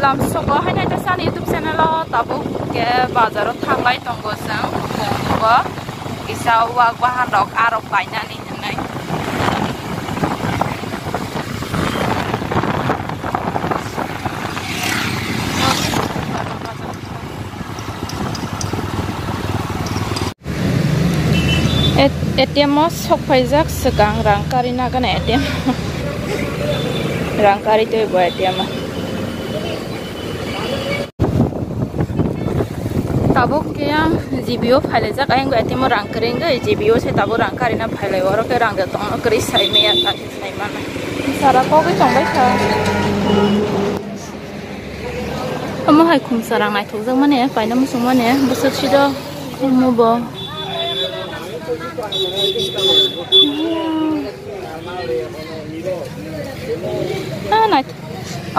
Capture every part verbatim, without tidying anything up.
Lamsoko hai nai ta sani YouTube channel o tabuk ke bazar o thanglai tongo chwng. Tongo kisa wak bahan rok arok painani hinwi. A T M o sok phaijak swkang rang karina gana A T M. Rang kari twi bo A T M o. Tabuk ke ang G B o phailaijak, ayang A T M o rang kwrwi wngwi G B o se tabuk rang karina phailai, oro ke rang de tongno kwrwi sai maya ta sai mana. Sara kogwi tongbai kha. Omo hai khumsa rang naithokjak mani, paina muchung mani, bwswk sido omo bo. Ah, naith-,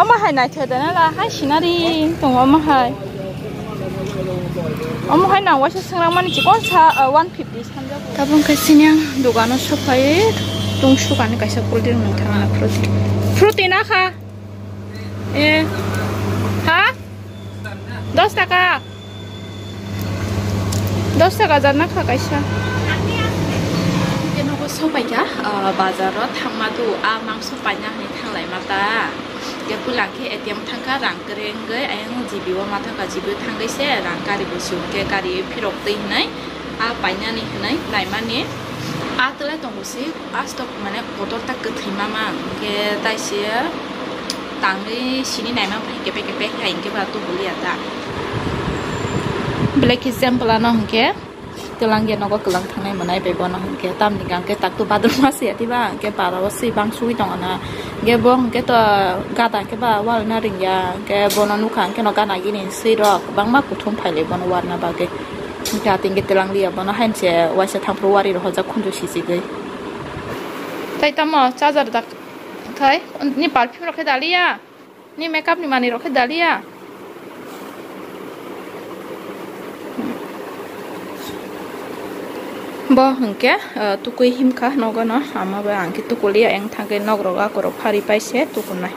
omo hai naithok da nala, hai sinari tongo omo hai. Omo hai nang waisa swngrang mani chikon sa, ah, one fifty sanjak. Tabuk khe sini ang dogano sok phai tong sukani kaisa cold drink nang thangna fruity. Fruity na kha. Eh. Ha? Dos taka. Dos taka jar na kha kaisa. Khe nogo sopai kha, ah, bazar o thangma tu a mangso paina hinwi thanglai ma ta. Khe puila khe A T M thangkha rang kwrwi wngwi ayang G B o ma thangkha, G B o thangwi se rang kari bo swi hwnkhe kari phirok twi hinwi a painani hinwi naimani a twlai tongo se. Astok mane kotor ta kwthwi mama, hwnkhe taise tangwi sini naima phai kepe kepe hai hwnkhe ba tubuli ya ta. Belai khe example ano hwnkhe twlang ya nogo kwlang thangnai mwnai bai bono hwnkhe tamni hwnkhe tak to badruma se ya diba, hwnkhe para o se bang sugui tongo na, hwnkhe bo hwnkhe to gada hwnkhe ba wal na ring ya, hwnkhe bono nukha hwnkhe no gana gini swi rok bangma kuthum phailai bono warna bagwi. Hwnkhe ating khe twlang liya bono hainse waisa thangphuru wari rok hojak khunju sichigwi. Tai tamo charger dak thai ni perfume rok khe daliya, ni makeup ni manwi rok khe daliya. Bo hwnkhe, uh, tukui himkha nogo no, ama bai ang khe tukuliya, eng thangkhe nok rok akorok phari paise tukunai.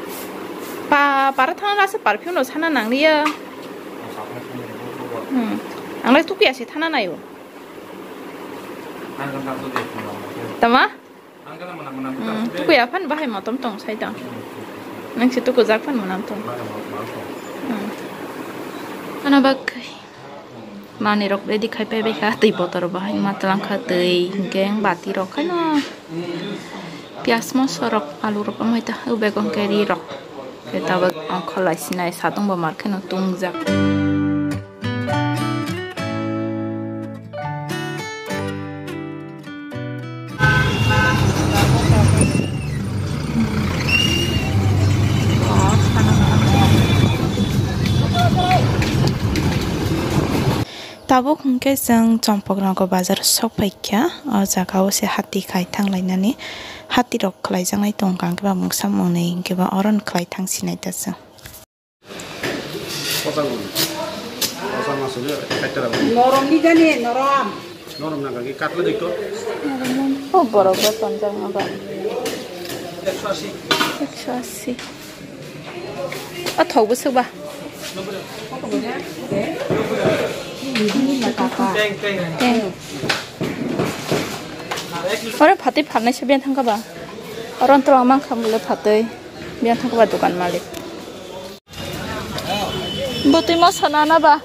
Pa, para thangna se perfume no sana nangliya. Hmm. Ang lai tukuya se thana naio. Tama? Hmm, tukuya phan bahai motom tong sai tong. Nang se tukujak phan monam tong. Hmm. Ano bak mani rok ready khai pai bai kha, twi botor bahai ma tlang kha, twi hwnkhe bati rok khai no. Piyas moso rok, alu rok amai ta, ubegong khe ri rok. Khe tabuk ongkholai sinai satung bo mar kheno tungjak. Tabuk hwnkhe chwng Chompoknagar bazar sok phaikha. O jaga o se hati khai thanglainani, hati rok khlaijaknai tongkha, hwnkhe ba mungsa mwnwi hwnkhe ba oro no khlai thang sinai ta chwng. Norom ni jani, norom. Norom na gagi katla dekto. O borok bo tonjak ma ba. Ekso asi. Ekso asi. O thok bwswk ba? Teng. Oro phatwi pharnai se biyang thangkha ba? Oro tongma mankha bole phatwi. Biyang thangkha ba dokan malik. Bwtwi moso nana ba?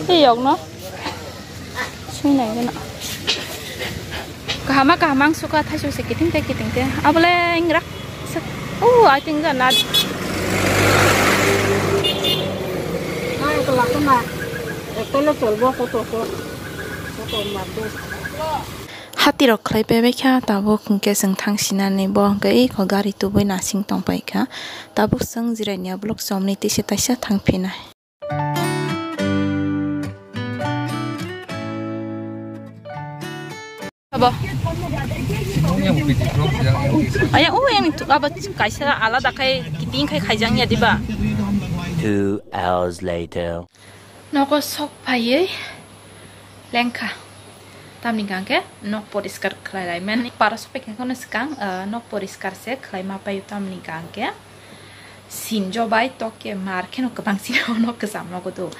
Tei yokno. Sui nai gana. Kahama kahama ang suka thai sui se kiting te kiting te. Abole ingra. Oh, I think that not. Ay, kalak na. Ekta le cholbo koto ko. Koto mardo. Hati rok khlai paibai kha, tabuk hwnkhe chwng thang sinani, bo hwnkhe eko gari tubui nasing tong pai kha. Tabuk chwng jirania vlog chomni tisa taisa thang phinai. Abo. Aya, o yang tu abo kaisa alada khai kiting khai khaijang ya diba? Two hours later. Nogo sok phaiwi lengkha. Tamni hwnkhe nok poriskar khlai lai mani. Para sophaikha kheno swkang, ah, nok poriskar se khlai ma paio tamni hwnkhe. Sinjo bai toke mar kheno kwbang sino no kwcham nogo do.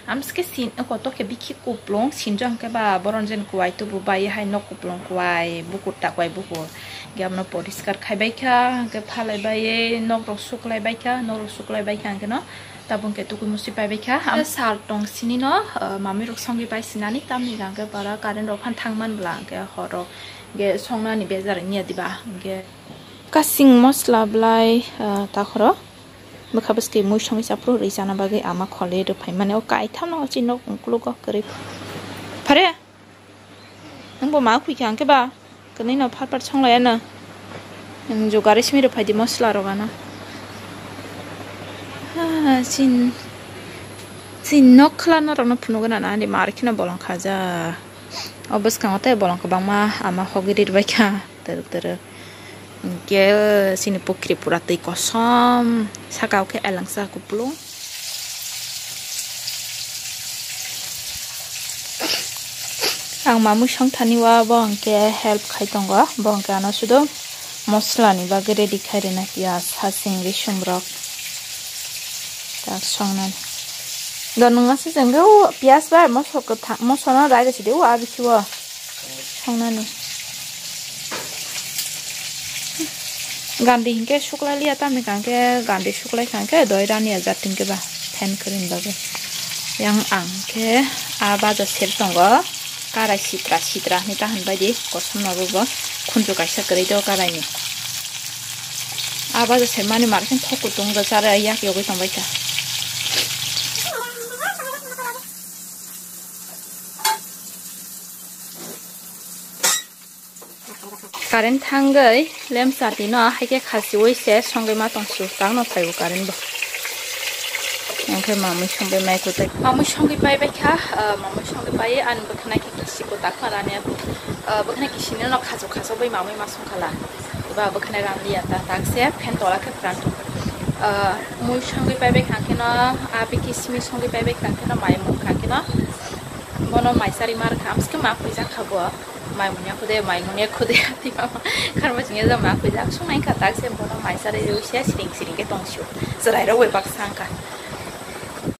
Amske sin ko toke bikhi kuplung sinjo hwnkhe ba boron jen kuwai tubu bai hai nok kuplung kuwai bukur takwai bukur. Ge amno poriskar khai bai kha, hwnkhe phalai bai nok rok suklai bai kha, nok rok suklai bai kha hwnkhe no tabuk hwnkhe tukui musi pai bai kha. Am sal tong sini no, ah, mami rok songwi pai sinani tamni hwnkhe bara current rok phan thang man bla hwnkhe hor rok ge songnani bejar wngya diba hwnkhe. Kasing mosla belai, ah, takhoro bwkha bwskhe mui songwi chaphuru rwi chana bagwi ama kholi rw phaimani. O kaitham no chini nok uklogo kwrwi. Phare, nwng bo ma khwi kha hwnkhe ba? Kwnwi no phar phar songlaiya no. Nwng jogari simi rw phai di mosla rok ano. Ah, chin, chin nok khwlano rok no phunuk gana na, ani mar kheno bolong khaja. O bwskango tei bolong kwbangma ama hogwi ri rw bai kha. Twrwk twrwk. Hwnkhe chini pukhri pura twi kosom, saka o khe elengsa kupulung. Ang mamui songthani o bo hwnkhe help khai tongo, bo hwnkhe ano sudo moslani bagwi ready khai rwna piyaj, hasing, risum rok. Tak songnani. Do nwng aswk se hwnkhe o piyaj bai moso kwthang, moso no rai rw sidi o a bisingo songnani. Gandhi hinkhe suklai liya tamni kangkhe gandhi suklai kangkhe doi rani ajat hinkhe ba fan kwrwini bagwi. Yang ang khe a baja ser tongo. Karai sitra sitra hinwi ta hinbai di, kosom no bo bo khunju kaisa kwrwi do karai ni. A baja se mani mar khe thok kutung do chara yak yogwi tong bai kha. Current thangwi lamp chati no hai khe khasiwi se songwi ma tong su, tak no phai o current bo. Hwnkhe mamui songwi mai kutai. Mamui songwi pai bai kha, ah, mamui songwi pai ani bwkhwnai khe kisi kwtak ma rani. Ah, bwkhwnai kisi no khachu khachu bai mamui ma song khala. Ba bwkhwnai ran liya ta, tak se fan tola khe pran tong. Ah, mui songwi pai bai kha khe no, ah, bikhi simi songwi pai bai kha khe no, mai mung kha khe no. Bono mai chari mar kha, amsike ma khwijak kha bo. Mai munya khude, mai munya khude, ati mama. Kharma chingya ja ma khwijak, sung nai kha tak se bono mai chari rw se siring siring khe tong sio. Chwrai rok bai bak sang kha.